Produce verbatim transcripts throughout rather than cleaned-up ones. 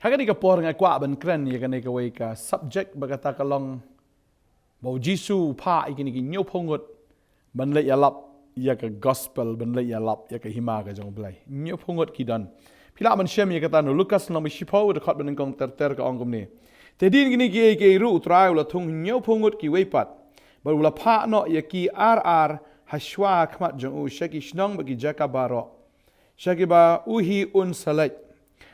Ha kane ka por nga kwah ban kren ïa kane kawei ka subject ba kata ka long ba u Jisu u phah ïa kine ki hynñiewphew ngut ban leit ïalap ïa ka gospel, ban leit ïalap ïa ka hima ka jong u Blei. Hynñiewphew ngut ki don. Phi lah ban shem ïa kata na u Lukas lynnong ba shiphew, dkhot ba nyngkong ter ter, ka ong kumne: Te hadien kine kiei kiei ruh u Trai u la thung hynñiewphew ngut kiwei pat, bad u la phah noh ïa ki ar ar ha shuwa ha khmat jong u sha ki shnong bad ki jaka baroh, sha kiba u hi un sa leit.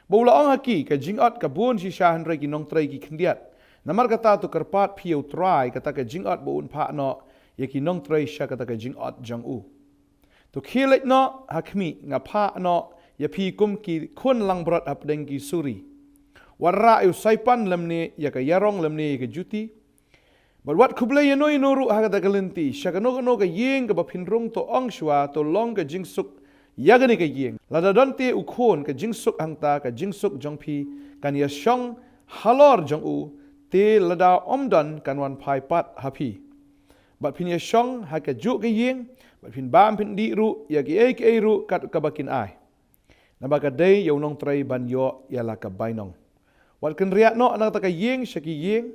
Bad u la ong ha ki: Ka jingot ka bun shisha, hynrei ki nongtrei ki khyndiat. Namar kata, to kyrpad phi ïa u Trai kata ka jingot ba un phah noh ïa ki nongtrei sha kata ka jingot jong u. To khie leit noh ha khmih, nga phah noh ïa phi kum ki khun langbrot hapdeng ki suri. Wat rah ïa u saipan lymne ïa ka ïarong lymne ïa ka juti, bad wat khublei ïano ïano ruh ha kata ka lynti. Sha kano kano ka ïing kaba phin rung, to ong shuwa: To long ka jingsuk ïa kane ka ïing. Lada don te u khun, ka jingsuk hangta, ka jingsuk jong phi kan ïashong halor jong u; te lada ym don, kan wan phai pat ha phi. Bad phin ïashong ha kajuh ka ïing, bad phin bam phin dih ruh ïa kiei kiei ruh kat kaba kin ai. Naba ka dei ïa u nongtrei ban ïoh ïa la ka bainong. Wat kynriah noh na kata ka ïing sha ki ïing,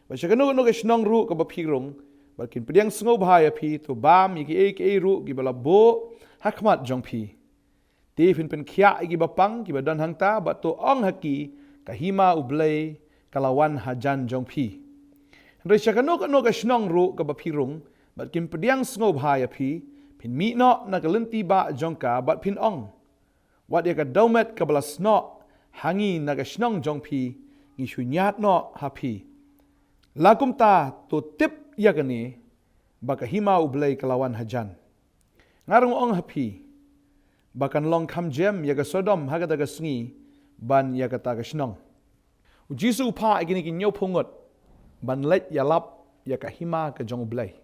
bad sha kano kano ka shnong ruh kaba phi rung, bad kin pdiang sngewbha ïa phi. To bam ïa kiei kiei ruh kiba la buh ha khmat jong phi. Te phin pynkhiah ïa kiba pang kiba don hangta, bad to ong ha ki: Ka hima u Blei ka la wan hajan jong phi. Hynrei sha kano kano ka shnong ruh kaba phi rung, bad kin pdiang sngewbha ïa phi, phin mih noh na ka lynti bah jong ka, bad phin ong: Wat ïa ka dewmet kaba la snoh ha ngi na ka shnong jong phi, ngi shu ñiad noh ha phi. La kumta, to tip ïa kane, ba ka hima u Blei ka la wan hajan. Nga ruh nga ong ha phi ba kan long kham jem ïa ka Sodom ha kata ka sngi ban ïa kata ka shnong. U Jisu u phah ïa kine ki hynñiewphew ngut ban leit ïalap ïa ka hima ka jong u Blei.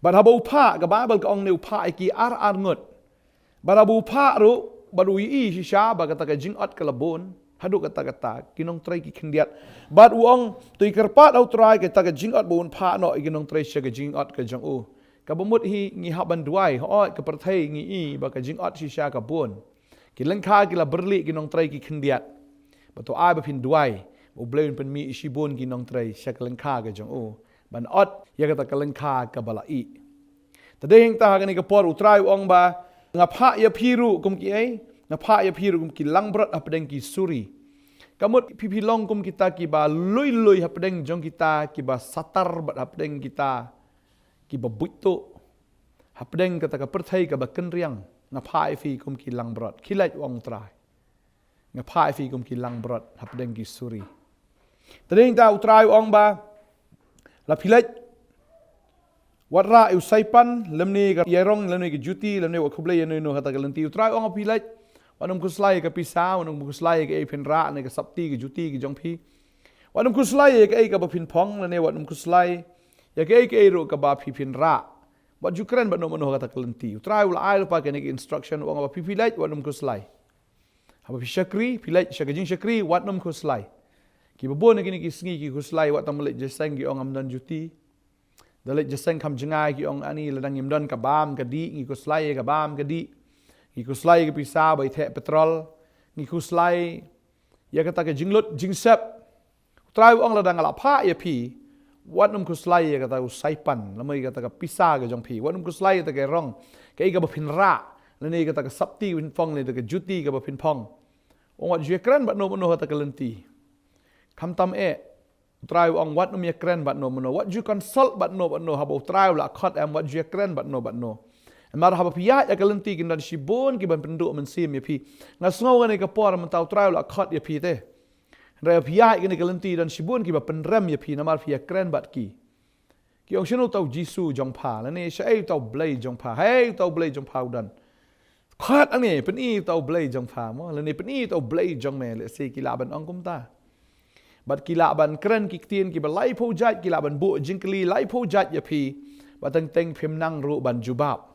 Bad haba u phah, ka Baibl ka ong ne u phah ïa ki ar ar ngut. Bad haba u phah ruh, bad u ïohi shisha ba kata ka jingot ka la bun haduh katta katta, ki nongtrei ki khyndiat. Bad u ong: To ïakyrpad ha u Trai kata ka jingot ba un phah noh ïa ki nongtrei sha ka jingot ka jong u. Kaba mut hi ngi hap ban duwai, hooid, ka pyrthei ngi i ba ka jingot shisha ka bun. Ki lyngkha ki la byrlih, ki nongtrei ki khyndiat. Bad to ai ba phin duwai ba u Blei un pynmih shibun ki nongtrei sha ka lyngkha ka jong u ban ot ïa kata ka lyngkha kaba la ih. Te dei hangta ha kane ka por u Trai u ong ba: Nga phah ïa phi ruh kum kiei? Nga phah ïa phi ruh kum ki langbrot hapdeng ki suri. Ka mut phi, phi long kum kita kiba lui lui hapdeng jong kita kiba satar, bad hapdeng kita kiba buit tuh, hapdeng kata ka pyrthei kaba kynriang. Nga phah ïa phi kum ki langbrot. Khie leit, u ong u Trai. Nga phah ïa phi kum ki langbrot hapdeng ki suri. Te dei hangta u Trai u ong ba: La phi leit, wat rah ïa u saipan lymne ka ïarong lymne ka juti, lymne wat khublei ïano ïano ha kata ka lynti. U Trai u ong: La phi leit, wat nym khuslai ïa ka pisa, wat nym khuslai ïa kaei phin rah, ne ka sopti, ka juti ka jong phi. Wat nym khuslai ïa kaei kaba phin phong, lane wat nym khuslai ïa kaei kaei ruh kaba phi phin rah. Wat ju kren bad uno uno ha kata ka lynti. U Trai u la ai lypa kane ka instruction, u ong ba: Phi, phi leit, wat nym khuslai. Haba phi shakri, phi leit sha ka jingshakri, wat nym khuslai. Kiba bun ha kine ki sngi ki khuslai, wat tang ba leit jingïaseng ki ong ngam don juti. Da leit jingïaseng kham jngai ki ong ani, lada ngim don ka bam ka dih, ngi khuslai ïa ka bam ka dih. Ngi khuslai ïa ka pisa ba ïa theh petrol. Ngi khuslai ïa kata ka jinglut jingsep. U Trai u ong: Lada nga la phah ïa phi, wat nym khuslai ïa kata u saipan, lane ïa kata ka pisa ka jong phi. Wat nym khuslai ïa kata ka ïarong, kaei kaba phin rah, lane ïa kata ka sopti phin phong, lane ïa kata ka juti kaba phin phong. U ong: Wat ju ïakren bad uno uno ha kata ka lynti. Khamtam eh, u Trai u ong: Wat nym ïakren bad uno uno. Wat ju consult bad uno bad uno. Haba u Trai u la khot em, wat ju ïakren bad uno bad uno. Namar haba phi ïaid ha ka lynti kin don shibun kiban pynduh mynsiem ïa phi. Nga sngew kane ka por mynta u Trai u la khot ïa phi te. Hynrei phi ïaid kane ka lynti don shibun kiba pynrem ïa phi namar phi ïakren bad ki. Ki ong: Shano uta u Jisu jong pha? Lane shaei uta u Blei jong pha? Hei, uta u Blei jong pha u don. Khot hangne, pyni uta u Blei jong pha mo, lane pyni uta u Blei jong me, lehse ki lah ban ong kumta. Bad ki lah ban kren ki ktien kiba laiphew jait, ki lah ban buh jingkylli laiphew jait ïa phi. Bad teng teng phim nang ruh ban jubab.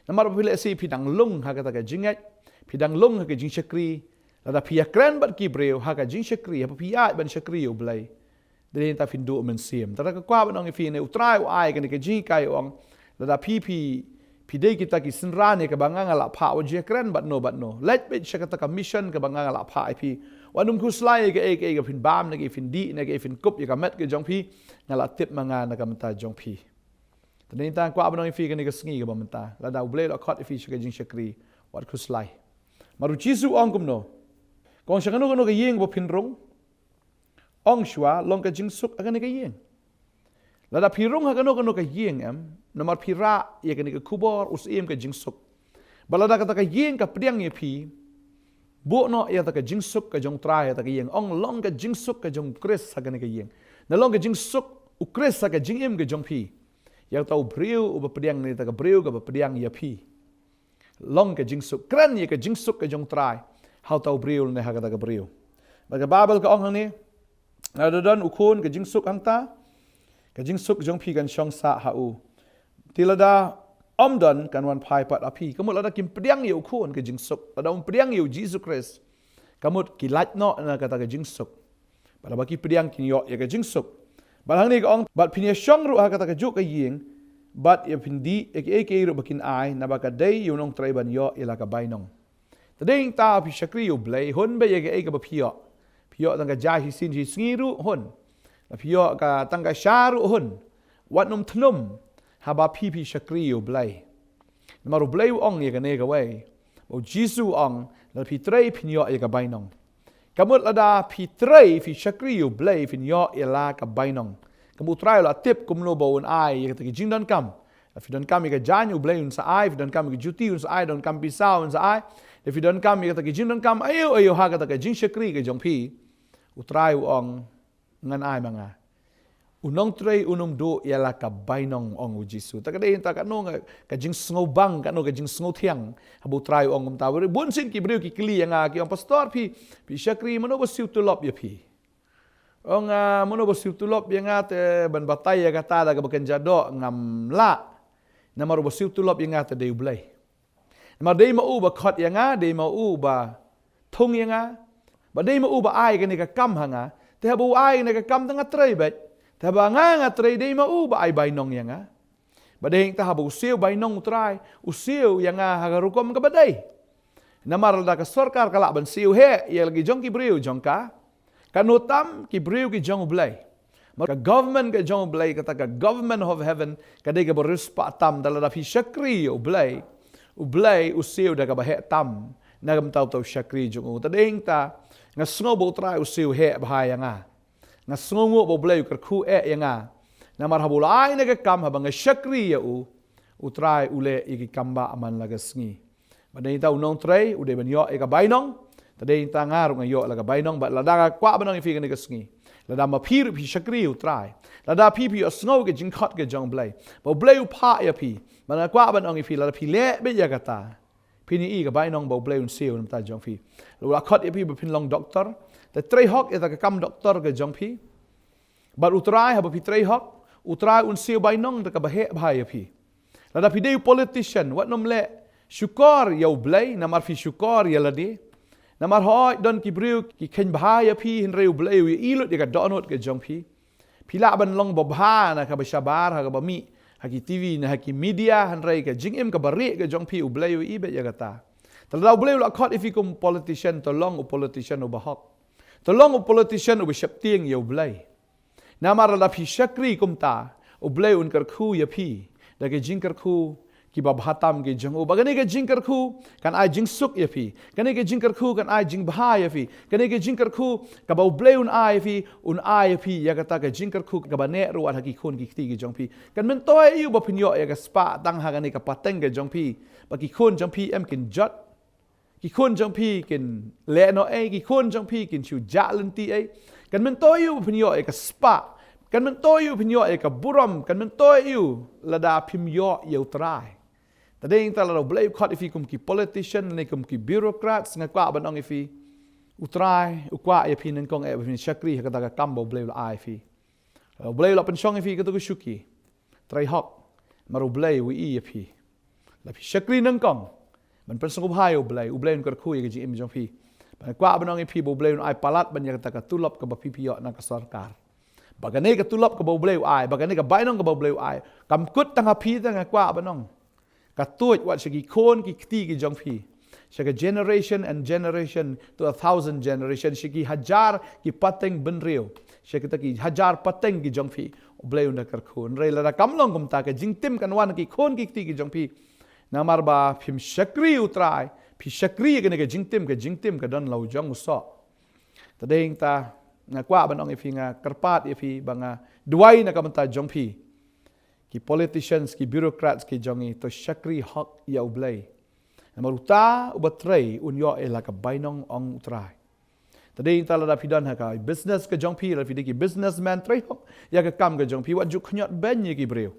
Namar ba phi lehse phi dang lung ha kata ka jingngeit, phi dang lung ha ka jingshakri. Lada phi ïakren bad ki briew ha ka jingshakri, haba phi ïaid ban shakri ïa u Blei, dei nangta phin duh mynsiem. Te nga kwah ban ong ïa phi ne, u Trai u ai kane ka jinghikai, u ong: Lada phi, phi, phi dei kita ki synran ïa kaba nga, nga la phah, wat ju ïakren bad uno bad uno. Leit beit sha kata ka mission kaba nga, nga la phah ïa phi. Wat nym khuslai ïa kaei kaei kaba phin bam, ne kaei phin dih, ne kaei phin kup ïa ka met ka jong phi. Nga la tip ma nga na ka bynta jong phi. Te dei tang kwah ban ong ïa phi kane ka sngi kaba mynta, lada U Blei u la khot ïa phi sha ka jingshakri, wat khuslai. Namar U Jisu u ong kumno? Ka ong sha kano kano ka ïing ba phin rung, ong shuwa long ka jingsuk ha kane ka ïing. Lada phi rung ha kano kano ka ïing em, namar phi rah ïa kane ka khubor u Syiem ka jingsuk, bad lada kata ka ïing ka pdiang ïa phi, buh noh ïa kata ka jingsuk ka jong U Trai ha kata ka ïing. Ong long ka jingsuk ka jong U Khrist ha kane ka ïing. Ne long ka jingsuk U Khrist ha ka jingim ka jong phi. Ïa uta u briew uba pdiang, ne ïa kata ka briew kaba pdiang ïa phi. Long ka jingsuk, kren ïa ka jingsuk ka jong U Trai ha uta u briew ne ha kata ka briew. Bad ka Baibl ka ong hangne, lada don u khun ka jingsuk hangta, ka jingsuk jong phi kan shong sah ha u. Te lada ym don, kan wan phai pat ha phi. Ka mut lada kim pdiang ïa u khun ka jingsuk, lada ym pdiang ïa U Jisu Khrist, ka mut ki lait noh na kata ka jingsuk. Bad haba ki pdiang kin ïoh ïa ka jingsuk. Bad hangne ka ong, bad phin ïashong ruh ha kata kajuh ka ïing, bad ïa phin dih ïa kiei kiei ruh ba kin ai, naba ka dei ïa u nongtrei ban ïoh ïa la ka bainong. Te dei tang phi shakri ïa U Blei, hun beit ïa kaei kaba phi ïoh. Phi ïoh tang ka ja shisien shisngi ruh hun. La phi ïoh ka tang ka sha ruh hun. Wat nym thnum haba phi phi shakri ïa U Blei. Namar U Blei u ong ïa kane kawei. Ba U Jisu u ong, lada phi trei phin ïoh ïa ka bainong. Ka mut lada phi trei phi shakri ïa U Blei phin ïoh ïa la ka bainong. Ka mut U Trai u la tip kumno ba un ai ïa kata ki jingdonkam. Lada phi donkam ïa ka jaiñ, U Blei un sa ai, phi donkam ïa ka juti un sa ai, donkam pisa un sa ai. Lada phi donkam ïa kata ki jingdonkam aïu aïu ha kata ka jingshakri ka jong phi, U Trai u ong, ngan ai ma nga. U nongtrei un ym duh ïa la ka bainong, ong U Jisu. Te ka dei tang kano nga, ka jingsngewbang, kano ka jingsngewthiang. Haba U Trai u ong kumta. Bun sien ki briew ki kylli ïa nga, ki ong, Pastor, phi, phi shakri, mano ba siew tulop ïa phi? Ong, ah, mano ba siew tulop ïa nga te ban batai ïa kata da kaba kynja doh ngam lah. Namar uba siew tulop ïa nga te dei U Blei. Namar dei ma u ba khot ïa nga, dei ma u ba thung ïa nga. Bad dei ma u ba ai kane ka kam ha nga. Te haba u ai kane ka kam te nga trei beit. Te haba nga nga trei, dei ma u ba ai bainong ïa nga. Bad dei hangta haba u siew bainong U Trai, u siew ïa nga ha ka rukom kaba dei. Namar lada ka sorkar ka lah ban siew heh ïa la ki jong ki briew jong ka, kano tam ki briew ki jong U Blei. Namar ka government ka jong U Blei, kata ka government of heaven, ka dei kaba riewspah tam. Te lada phi shakri ïa U Blei, U Blei u siew da kaba heh tam na ka bynta uta u shakri jong u. Te dei hangta nga sngew ba U Trai u siew heh bha ïa nga. Nga sngewnguh ba U Blei u kyrkhu eh ïa nga. Namar haba u la ai kane ka kam, haba nga shakri ïa u, U Trai u leh ïa ki kam ba man la ka sngi. Bad dei tang u nongtrei u dei ban ïoh ïa ka bainong. Te dei tang nga ruh nga ïoh la ka bainong. Bad lada nga kwah ban ong ïa phi kane ka sngi, lada ma phi ruh phi shakri ïa U Trai, lada phi phi ïohsngew ka jingkhot ka jong U Blei, ba U Blei u phah ïa phi, bad nga kwah ban ong ïa phi, lada phi leh beit ïa kata, phin ïohi ka bainong ba U Blei un siew na ka bynta jong phi. Lada u la khot ïa phi ba phin long doktor, te trei hok ïa kata ka kam doktor ka jong phi. Bad U Trai, haba phi trei hok, U Trai un siew bainong da kaba heh bha ïa phi. Lada phi dei u politician, wat nym leh shukor ïa U Blei namar phi shukor ïa lade. Namar hooid don ki briew ki kheiñ bha ïa phi, hynrei U Blei u ïohi lut ïa ka dohnud ka jong phi. Phi lah ban long babha na kaba shabar, ha kaba mih ha ki T V, na ha ki media, hynrei ka jingim kaba rieh ka jong phi U Blei u ïohi beit ïa kata. Te lada U Blei u la khot ïa phi kum politician, to long u politician uba hok. To long u politician uba sheptieng ïa U Blei. Namar lada phi shakri kumta, U Blei un kyrkhu ïa phi da ki jingkyrkhu kiba bha tam ki jong u. Bad kane ka jingkyrkhu kan ai jingsuk ïa phi. Kane ka jingkyrkhu kan ai jingbha ïa phi. Kane ka jingkyrkhu kaba U Blei un ai ïa phi, un ai ïa phi ïa kata ka jingkyrkhu kaba neh ruh wat ha ki khun ki kti ki jong phi. Kan myntoi aïu ba phin ïoh ïa ka spah tang ha kane ka pateng ka jong phi, ba ki khun jong phi em kin jot? Ki khun jong phi kin leh noh ei, ki khun jong phi kin shu jah lynti ei? Kan myntoi aïu ba phin ïoh ïa ka spah? Kan myntoi aïu ba phin ïoh ïa ka burom? Kan myntoi aïu lada phim ïoh ïa U Trai? Te dei tang lada U Blei u khot ïa phi kum ki politician ne kum ki bureaucrats, nga kwah ban ong ïa phi, U Trai u kwah ïa phi nyngkong eh ba phin shakri ha kata ka kam ba U Blei u la ai ïa phi. Lada U Blei u la pynshong ïa phi kato ka shuki, trei hok, namar U Blei u ïohi ïa phi. Lada phi shakri nyngkong ban pynsngewbha ïa U Blei, U Blei un kyrkhu ïa ka jingim jong phi. Bad nga kwah ban ong ïa phi ba U Blei un ai palat ban ïa kata ka tulop kaba phi phi ïoh na ka sorkar. Ba kane ka tulop kaba U Blei u ai, ba kane ka bainong kaba U Blei u ai, kam kut tang ha phi te, nga kwah ban ong, ka tuid wat sha ki khun ki kti ki jong phi. Sha ka generation and generation to a thousand generation, sha ki hajar ki pateng bynriew, sha kita ki hajar pateng ki jong phi, U Blei un da kyrkhu. Hynrei lada kam long kumta, ka jingtim kan wan ki khun ki kti ki jong phi. Namar ba phim shakri U Trai, phi shakri kane ka jingtim, ka jingtim ka don la u jong u soh. Te dei nangta nga kwah ban ong ïa phi, nga kyrpad ïa phi ba nga duwai na ka bynta jong phi, ki politicians, ki bureaucrats ki jong ngi, to shakri hok ïa U Blei. Namar uta uba trei un ïoh ïa la ka bainong, ong U Trai. Te dei nangta lada phi don ha ka business ka jong phi, lada phi dei ki businessman, trei hok ïa ka kam ka jong phi, wat ju khñiot beiñ ïa ki briew.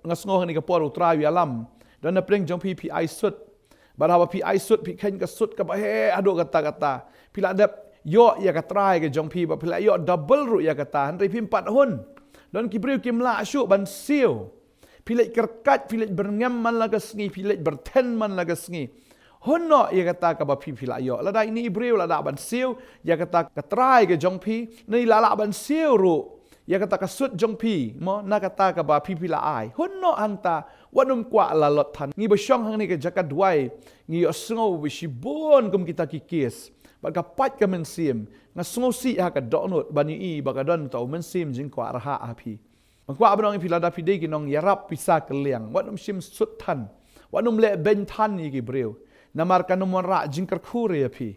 Nga sngew ha kane ka por U Trai u ïalam. Don na pdeng jong phi, phi ai sut. Bad haba phi ai sut, phi kheiñ ka sut kaba heh haduh katta katta, phi la dep ïoh ïa ka trai ka jong phi, ba phi la ïoh double ruh ïa kata, hynrei phim pat hun. Don ki briew kim lah shuh ban siew. Phi leit kyrkhat, phi leit byrngem man la ka sngi, phi leit byrthen man la ka sngi. Hun noh ïa kata kaba phi, phi la ïoh. Lada ine i briew la lah ban siew ïa kata ka trai ka jong phi, ne i la lah ban siew ruh ïa kata ka sut jong phi, mo, na kata kaba phi, phi la ai. Hun noh hangta, wat nym kwah lalot than. Ngi ba shong hangne ka jaka duwai, ngi ïohsngew ba shibun kum kita ki case. Bad ka pait ka mynsiem, nga sngewsih ha ka dohnud ban ïohi ba ka don uta u mynsiem jingkwah rhah ha phi. Nga kwah ban ong ïa phi, lada phi dei ki nongïarap pisa kylliang, wat nym shim sut than, wat nym leh beiñ than ïa ki briew. Namar kan nym wanrah jingkyrkhu ruh ïa phi.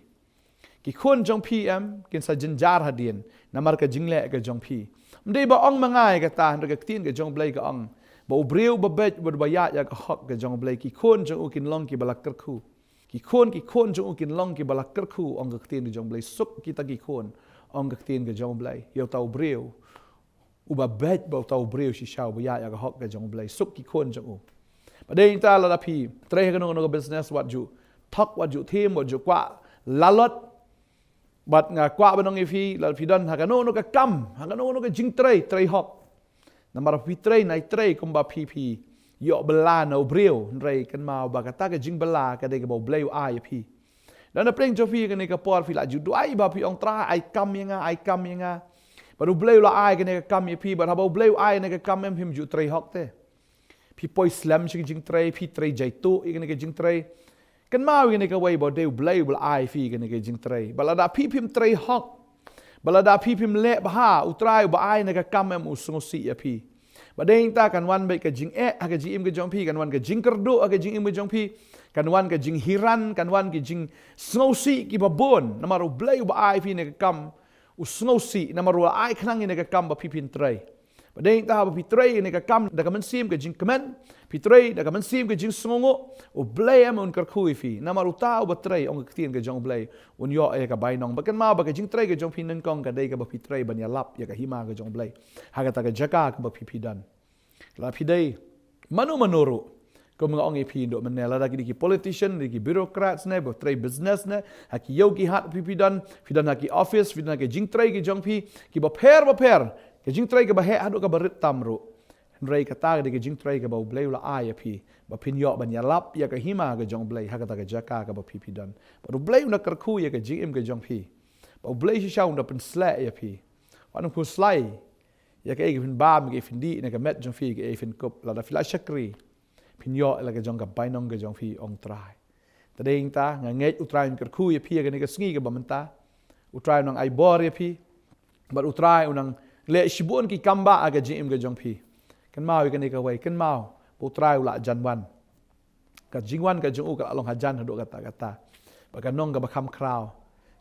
Ki khun jong phi em, kin sa jynjar hadien namar ka jingleh ka jong phi. Ym dei ba ong ma nga ïa kata, hynrei ka ktien ka jong U Blei ka ong ba u briew uba beit, uba ïaid ïa ka hok ka jong U Blei, ki khun jong u kin long kiba la kyrkhu. Ki khun, ki khun jong u kin long kiba la kyrkhu, ong ka ktien ka jong U Blei. Suk kita ki khun, ong ka ktien ka jong U Blei, ïa uta u briew uba beit, ba uta u briew shisha uba ïaid ïa ka hok ka jong U Blei. Suk ki khun jong u. Bad dei nangta lada phi trei ha kano kano ka business, wat ju thok, wat ju thiem, wat ju kwah lalot. Bad nga kwah ban ong ïa phi, lada phi don ha kano kano ka kam, ha kano kano ka jingtrei, trei hok. Namar phi trei, nai trei kumba phi, phi ïoh bylla na u briew, hynrei kynmaw ba kata ka jingbylla ka dei kaba U Blei u ai ïa phi. Don na pdeng jong phi kane ka por, phi la ju duwai ba phi ong, Trai, ai kam ïa nga, ai kam ïa nga. Bad U Blei u la ai kane ka kam ïa phi, bad haba U Blei u ai kane ka kam, em, phim ju trei hok te. Phi poi slem sha ka jingtrei, phi trei jaituh ïa kane ka jingtrei. Kynmaw ïa kane kawei, ba dei U Blei uba la ai phi kane ka jingtrei. Bad lada phi phim trei hok, bad lada phi phim leh bha, U Trai uba ai kane ka kam, em, u sngewsih ïa phi. Bad dei nangta kan wan beit ka jingeh ha ka jingim ka jong phi, kan wan ka jingkyrduh ha ka jingim ka jong phi, kan wan ka jinghiran, kan wan ka jingsngewsih kiba bun. Namar U Blei uba ai phi kane ka kam u sngewsih, namar u la ai khnang ïa kane ka kam ba phi phin trei. Bad dei nangta haba phi trei ïa kane ka kam da ka mynsiem ka jingkmen, phi trei da ka mynsiem ka jingsngewnguh, U Blei, em, un kyrkhu ïa phi. Namar uta uba trei, ong ka ktien ka jong U Blei, un ïoh ïa ka bainong. Bad kynmaw ba ka jingtrei ka jong phi nyngkong ka dei kaba phi trei ban ïalap ïa ka hima ka jong U Blei ha kata ka jaka kaba phi, phi don. La phi dei mano mano ruh, kum nga ong ïa phi, ynduh mynne, lada ki dei ki politician, dei ki bureaucrats ne, ba trei business ne, ha ki ïew ki hat phi, phi don, phi don ha ki office, phi don ha ki jingtrei ki jong phi, kiba pher ba pher, ka jingtrei kaba heh haduh kaba rit tam ruh, hynrei kata ka dei ka jingtrei kaba U Blei u la ai ïa phi, ba phin ïoh ban ïalap ïa ka hima ka jong U Blei ha kata ka jaka kaba phi, phi don. Bad U Blei un da kyrkhu ïa ka jingim ka jong phi. Ba U Blei shisha un da pynsleh ïa phi. Wat nym khuslai ïa kaei ka phin bam, kaei phin dih na ka met jong phi, kaei phin kup. Lada phi la shakri, phin ïoh ïa la ka jong ka bainong ka jong phi, ong Trai. Te dei nangta nga ngeit U Trai un kyrkhu ïa phi ha kane ka sngi kaba mynta. U Trai un nang ai bor ïa phi. Bad U Trai un nang leh shibun ki kam ba ha ka jingim ka jong phi. Kynmaw ïa kane kawei, kynmaw ba U Trai u la jan wan. Ka jingwan ka jong u ka la long hajan haduh katta katta. Bad ka nong kaba kham khraw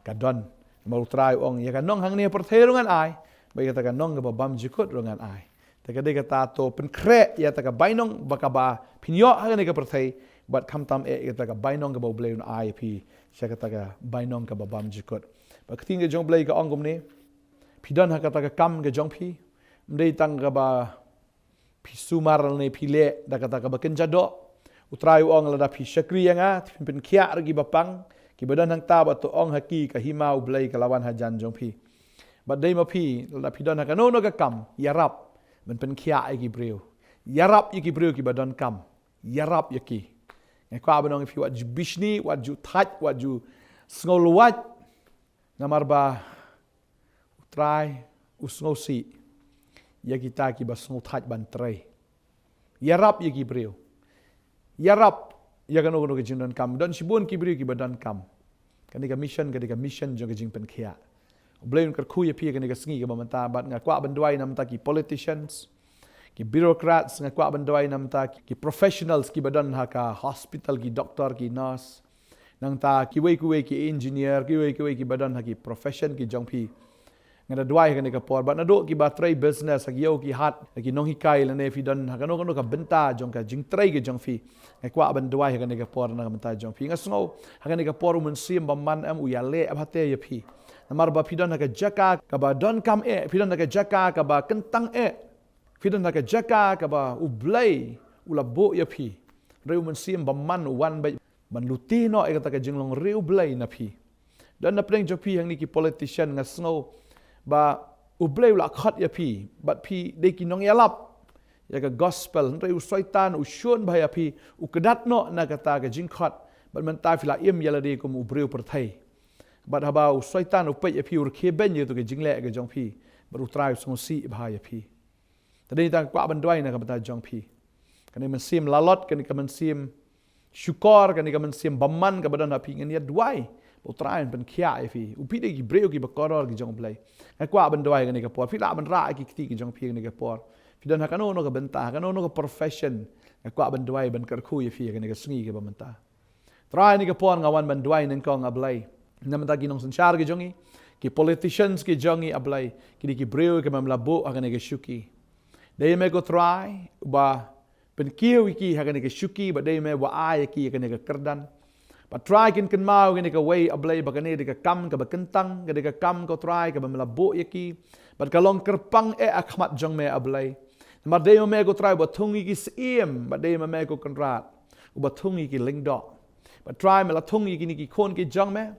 ka don. Namar U Trai u ong, ïa ka nong hangne ha pyrthei ruh ngan ai, bad ïa kata ka nong kaba bymjukut ruh ngan ai. Te ka dei kata, to pynkhreh ïa kata ka bainong ba kaba phin ïoh ha kane ka pyrthei, bad khamtam eh ïa kata ka bainong kaba U Blei un ai ïa phi sha kata ka bainong kaba bymjukut. Bad ka ktien ka jong U Blei ka ong kumne, phi don ha kata ka kam ka jong phi, ym dei tang kaba phi sumar ne phi leh da kata kaba kynja doh. U Trai u ong, lada phi shakri ïa nga, te phin pynkhiah ruh ki bapang kiba don hangta, bad to ong ha ki, ka hima U Blei ka la wan hajan jong phi. Bad dei ma phi, lada phi don ha kano kano ka kam, ïarap ban pynkhiah ïa ki briew. Ïarap ïa ki briew kiba donkam. Ïarap ïa ki. Nga kwah ban ong ïa phi, wat ju bishni, wat ju thait, wat ju sngewlwait. Namar ba U Trai u sngewsih ïa kita kiba sngewthait ban trei. Ïarap ïa ki briew. Ïarap ïa kano kano ka jingdonkam. Don shibun ki briew kiba donkam. Kane ka mission, kane ka mission jong ka jingpynkhiah. U Blei un kyrkhu ïa phi ïa kane ka sngi kaba mynta, bad nga kwah ban duwai namar ki politicians, ki bureaucrats, nga kwah ban duwai namar ki professionals kiba don ha ka hospital, ki doctor, ki nurse. Nangta kiwei kiwei ki engineer, kiwei kiwei kiba don ha ki profession ki jong phi. Nga da duwai ha kane ka por, bad naduh kiba trei business ha ki ïew ki hat, ha ki nonghikai lane phi don ha kano kano ka bynta jong ka jingtrei ka jong phi. Nga kwah ban duwai ha kane ka por na ka bynta jong phi. Nga sngew ha kane ka por U Mynsiem Bymman em u ïaleh bha te ïa phi. Namar ba phi don ha ka jaka kaba donkam eh, phi don ha ka jaka kaba kyntang eh. Phi don ha ka jaka kaba U Blei u la buh ïa phi. Hynrei U Mynsiem Bymman u wan beit ban lute noh ïa kata ka jinglong riewblei na phi. Don napdeng jong phi hangne ki politician, nga sngew ba U Blei u la khot ïa phi, bad phi dei ki nongïalap ïa ka gospel, hynrei u Soitan u shun bha ïa phi, u kdat noh na kata ka jingkhot, bad mynta phi la im ïa lade kum u briew pyrthei. Bad haba u Soitan u peit ïa phi, u rkhie beiñ ïa katu ka jingleh ka jong phi, bad U Trai u sngewsih bha ïa phi. Te dei nangta nga kwah ban duwai na ka bynta jong phi. Kane ka mynsiem lalot, kane ka mynsiem shukor, kane ka mynsiem bymman kaba don ha phi, ngan ïa duwai ba U Trai un pynkhiah ïa phi. U phi dei ki briew kiba kordor ki jong U Blei. Nga kwah ban duwai kane ka por. Phi lah ban rah ïa ki kti ki jong phi kane ka por. Phi don ha kano kano ka bynta, ha kano kano ka profession. Nga kwah ban duwai ban kyrkhu ïa phi kane ka sngi kaba mynta. Trai, kane ka por nga wan ban duwai nyngkong, A Blei, namar ki nongsynshar ki jong ngi, ki politicians ki jong ngi, A Blei, kine ki briew kiba me la buh ha kane ka shuki. Dei me ko Trai uba pynkiew ïa ki ha kane ka shuki, bad dei me uba ai ïa ki ha kane ka kyrdan. Bad Trai, kin kynmaw ïa kane kawei, A Blei, ba kane dei ka kam kaba kyntang, ka dei ka kam ko Trai kaba me la buh ïa ki. Bad ka long kyrpang eh ha khmat jong me, A Blei. Namar dei ma me ko Trai uba thung ïa ki syiem, bad dei ma me ko Kynrad uba thung ïa ki lyngdoh. Bad Trai, me la thung ïa kine ki khun ki jong me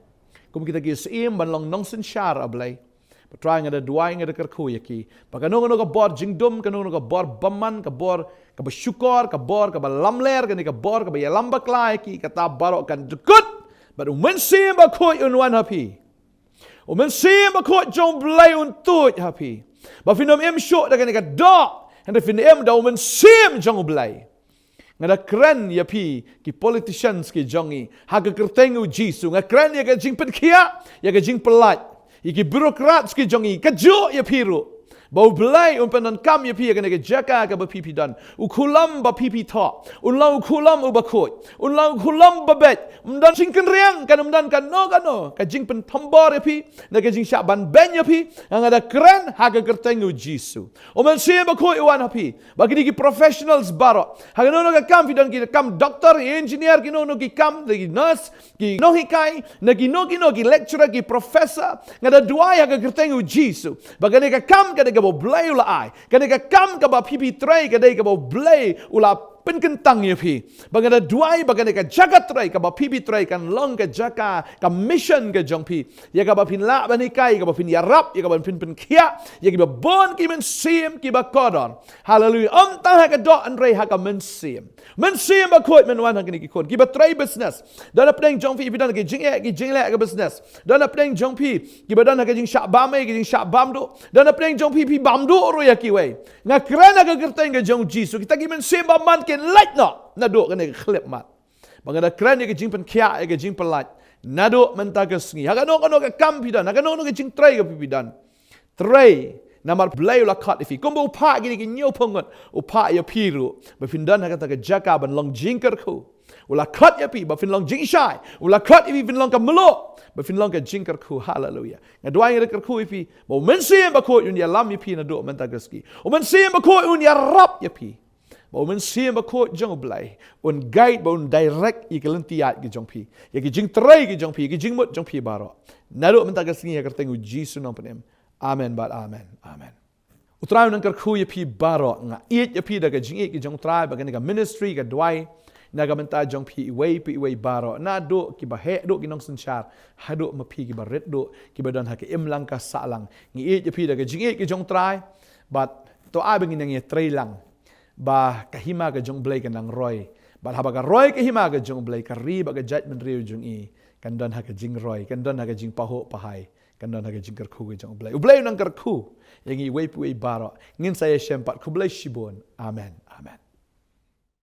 kum kita ki syiem ban long nongsynshar, A Blei. Bad Trai, nga da duwai, nga da kyrkhu ïa ki ba kano kano ka bor jingdum, kano kano ka bor bymman, ka bor kaba shukor, ka bor kaba lamler, kane ka bor kaba ïalam bakla ïa ki, kata baroh kan dkut. Bad U Mynsiem Bakhuid un wan ha phi. U Mynsiem Bakhuid jong U Blei un tuid ha phi. Ba phin ym im shuh da kane ka doh, hynrei phin im da U Mynsiem jong U Blei. Nga da kren ïa phi ki politicians ki jong ngi ha ka kyrteng U Jisu. Nga kren ïa ka jingpynkhiah, ïa ka jingpyllait ïa ki bureaucrats ki jong ngi, kajuh ïa phi ruh. Ba U Blei un pyndonkam ïa phi ha kane ka jaka kaba phi phi don. U khulom ba phi phi thoh un long u khulom uba khuid, un long u khulom ba beit. Ym don jingkynriang, kan ym don kano kano ka jingpynthombor ïa phi, na ka jingshah ban beiñ ïa phi. Nga da kren ha ka kyrteng U Jisu. U Mynsiem Bakhuid u wan ha phi. Ba kine ki professionals baroh, ha kano kano ka kam phi don, ki kam doctor, engineer, kino kino ki kam, ki nurse, ki nonghikai, na kino kino ki lecturer, ki professor, nga da duwai ha ka kyrteng U Jisu ba kane ka kam ka dei kaba U Blei u la ai, kane ka kam kaba phi phi trei ka dei kaba U Blei u la pynkyntang ïa phi. Ba nga da duwai ba kane ka jaka trei kaba phi phi trei kan long ka jaka, ka mission ka jong phi, ïa kaba phin lah ban hikai, ïa kaba phin ïarap, ïa kaba phin pynkhiah ïa kiba bun ki mynsiem kiba kordor. Haleluia. Ym tang ha ka doh, hynrei ha ka mynsiem. Mynsiem Bakhuid, men wan ha kine ki khun kiba trei business. Don napdeng jong phi, phi don ki jingeh, ki jingleh ka business. Don napdeng jong phi kiba don ha ka jingshah bam ei, ka jingshah bam duh. Don napdeng jong phi, phi bam duh ruh ïa kiwei. Nga kren ha ka kyrteng ka jong U Jisu, kita ki mynsiem bymman kin lait noh naduh kane ka khyllipmat. Ba nga da kren ïa ka jingpynkhiah, ïa ka jingpyllait naduh mynta ka sngi. Ha kano kano ka kam phi don, ha kano kano ka jingtrei kaba phi don, trei, namar U Blei u la khot ïa phi. Kumba u phah ïa kine ki hynñiewphew ngut, u phah ïa phi ruh ba phin don ha kata ka jaka ban long jingkyrkhu. U la khot ïa phi ba phin long jingshai. U la khot ïa phi phin long ka mluh, ba phin long ka jingkyrkhu. Haleluia. Nga duwai, nga da kyrkhu ïa phi ba U Mynsiem Bakhuid un ïalam ïa phi naduh mynta ka sngi. U Mynsiem Bakhuid un ïarap ïa phi. Ba U Mynsiem Bakhuid jong U Blei un guide, ba un direct ïa ka lynti ïaid ka jong phi, ïa ka jingtrei ka jong phi, ïa ka jingmut jong phi baroh, naduh mynta ka sngi, ha ka kyrteng U Jisu Nongpynim. Amen bad amen. Amen. U Trai un nang kyrkhu ïa phi baroh. Nga ïeit ïa phi da ka jingïeit ka jong U Trai ba kane ka ministry ka duwai na ka bynta jong phi iwei pa iwei baroh, naduh kiba heh duh, ki nongsynshar, haduh ma phi kiba rit duh, kiba don ha ka imlang ka sahlang. Nga ïeit ïa phi da ka jingïeit ka jong U Trai. Bad to ai ba ngin nang ïatreilang ba ka hima ka jong U Blei kan nang roi. Bad haba ka roi ka hima ka jong U Blei, ka ri bad ka jaitbynriew jong ngi kan don ha ka jingroi, kan don ha ka jingpahuh pahai, kan don ha ka jingkyrkhu ka jong U Blei. U Blei un nang kyrkhu ïa ngi iwei pa iwei baroh. Ngin sa ïashem pat. Khublei shibun. Amen.